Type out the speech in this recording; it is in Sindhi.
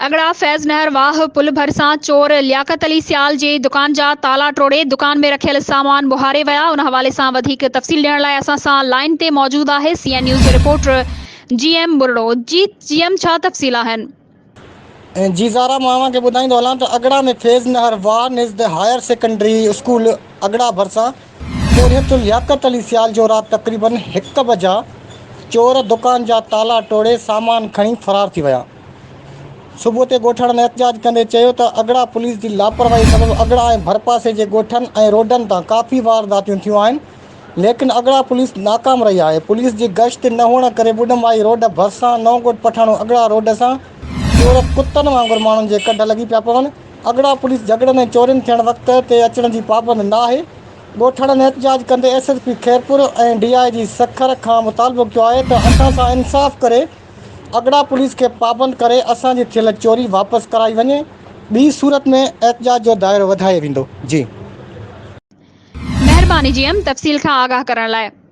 اڳڙا فيض نهر واهه پل ڀرسان چور لياقت علي سيال جي دڪان جا تالا ٽوڙي دڪان ۾ رکيل سامان ٻهاري ويا ان حوالي سان وڌيڪ تفصيل ڏيڻ لاء اسان سان لائين تي موجود آهي سي اين نيوز جو رپورٽر جي ايم ٻرڙو جي جي ايم ڇا تفصيل آهن. جي زارا مان اوهان کي ٻڌائيندو هلان ته اڳڙا ۾ فيض نهر واهه نزد هائير سيڪنڊري اسڪول اڳڙا ڀرسان پورهيت لياقت علي سيال جو رات تقريبن هڪ بجا چور دڪان جا تالا ٽوڙي سامان کڻي فرار ٿي ويا. صبح تي ڳوٺاڻن احتجاج ڪندي چيو ته اڳڙا پوليس جي لاپرواهي سبب اڳڙا ۽ ڀرپاسي جي ڳوٺن ۽ روڊن تان ڪافي وارداتيون ٿيون آهن ليڪن اڳڙا پوليس ناڪام رهي آهي پوليس جي گشت نه هئڻ ڪري ٻڏمائي روڊ ڀرسان نئون ڳوٺ پٺاڻو اڳڙا روڊ سان چور ڪتن وانگر ماڻهن جي ڪڍ لڳي پيا پون اڳڙا پوليس جهڳڙن ۽ چورين ٿيڻ وقت تي اچڻ جي پابند نه آهي ڳوٺاڻن احتجاج ڪندي S S P Khairpur ۽ D I G Sukkur کان مطالبو ڪيو آهي ته اسان سان انصاف ڪري اڳڙا پوليس کي پابند ڪري اسان جي ٿيل چوري واپس ڪرائي وڃي ٻي صورت ۾ احتجاج جو دائرو وڌايو ويندو. جي. مهرباني جي ايم تفصيل کان آگاهه ڪرڻ لاء.